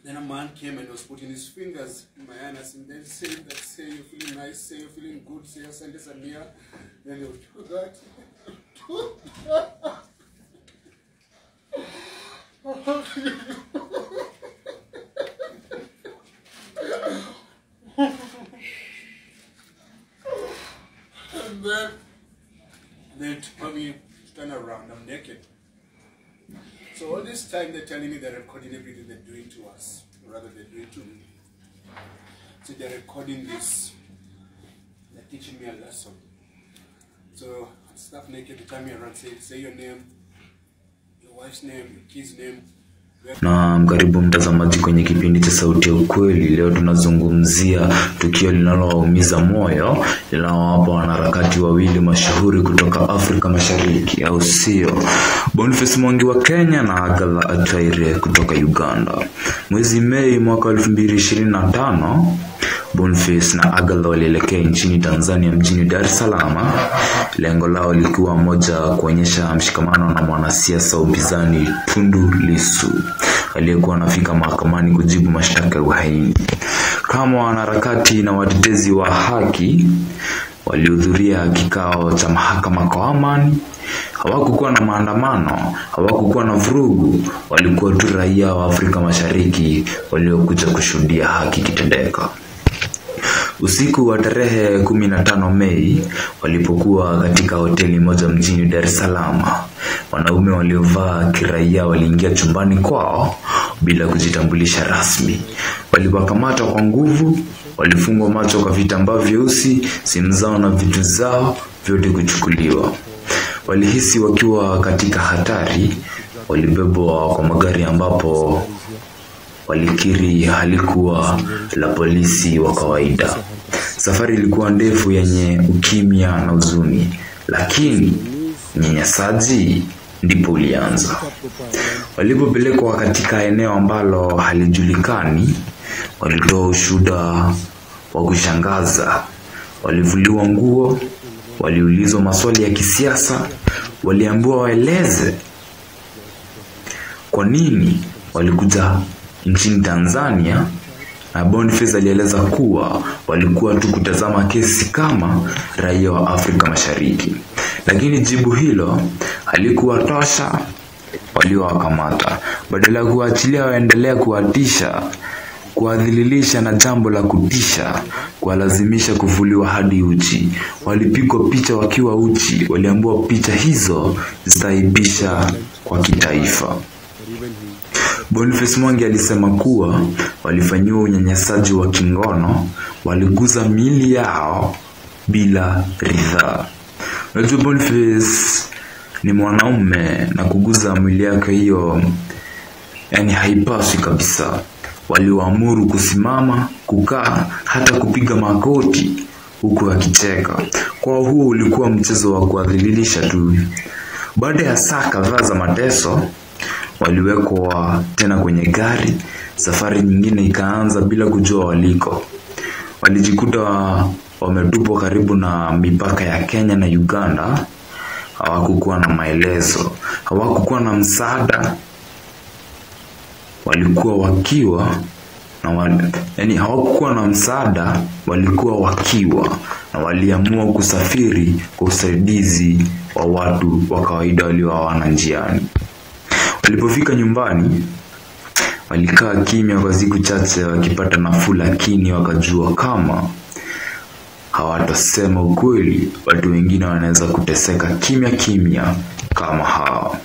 Then a man came and was putting his fingers in my anus and then saying that, say you're feeling nice, say you're feeling good, say asante Samia. Then they would do that. Do that. And then they tell me to turn around, I'm naked. So all this time they're telling me they're recording everything they're doing to us, or rather they're doing to me. So they're recording this, they're teaching me a lesson. So I'm stuck naked, they turn me around, say your name, your wife's name, your kid's name. Na karibu mtazamaji kwenye kipindi cha Sauti ya Ukweli. Leo tunazungumzia tukio linalowaumiza moyo, linalowapa wanaharakati wawili mashuhuri kutoka Afrika Mashariki, au sio? Boniface Mwangi wa Kenya na Agather Atuhaire kutoka Uganda. Mwezi Mei mwaka 2025, Boniface na Agather walielekea nchini Tanzania, mjini Dar es Salaam. Lengo lao lilikuwa moja, kuonyesha mshikamano na mwanasiasa upinzani Tundu Lissu aliyekuwa anafika mahakamani kujibu mashtaka ya uhaini. Kama wanaharakati na watetezi wa haki, walihudhuria kikao cha mahakama kwa amani. Hawakukuwa na maandamano, hawakukuwa na vurugu, walikuwa tu raia wa Afrika Mashariki waliokuja kushuhudia haki ikitendeka. Usiku wa tarehe 15 Mei, walipokuwa katika hoteli moja mjini Dar es Salaam, wanaume waliovaa kiraia waliingia chumbani kwao bila kujitambulisha rasmi. Waliwakamata kwa nguvu, walifungwa macho kwa vitambaa vyeusi, simu zao na vitu zao vyote kuchukuliwa. Walihisi wakiwa katika hatari, walibebwa kwa magari ambapo walikiri halikuwa la polisi wa kawaida. Safari ilikuwa ndefu yenye ukimya na huzuni, lakini unyanyasaji ndipo ulianza. Walipopelekwa katika eneo ambalo halijulikani, walitoa ushuhuda wa kushangaza. Walivuliwa nguo, waliulizwa maswali ya kisiasa, waliambiwa waeleze kwa nini walikuja nchini Tanzania, na Boniface alieleza kuwa walikuwa tu kutazama kesi kama raia wa Afrika Mashariki. Lakini jibu hilo halikuwa tosha. Waliowakamata, badala ya kuachilia, waendelea kuwatisha, kuwadhililisha na jambo la kutisha, kuwalazimisha kuvuliwa hadi uchi. Walipigwa picha wakiwa uchi, waliambiwa picha hizo zitaaibisha kwa kitaifa. Boniface Mwangi alisema kuwa walifanyiwa unyanyasaji wa kingono, waliguza miili yao bila ridhaa. Unajua Boniface ni mwanaume na kuguza mwili yake hiyo, yani haipaswi kabisa. Waliwaamuru kusimama, kukaa, hata kupiga magoti huku wakicheka. Kwa huo ulikuwa mchezo wa kuwadhalilisha tu. Baada ya saa kadhaa za mateso, waliwekwa tena kwenye gari. Safari nyingine ikaanza bila kujua waliko. Walijikuta wametupwa karibu na mipaka ya Kenya na Uganda. Hawakukuwa na maelezo, hawakukuwa na msaada. Walikuwa wakiwa na yani hawakukuwa na msaada, walikuwa wakiwa na waliamua kusafiri kwa usaidizi wa watu wa kawaida waliowaona njiani. Walipofika nyumbani, walikaa kimya kwa siku chache wakipata nafuu, lakini wakajua kama hawatasema ukweli, watu wengine wanaweza kuteseka kimya kimya kama hao.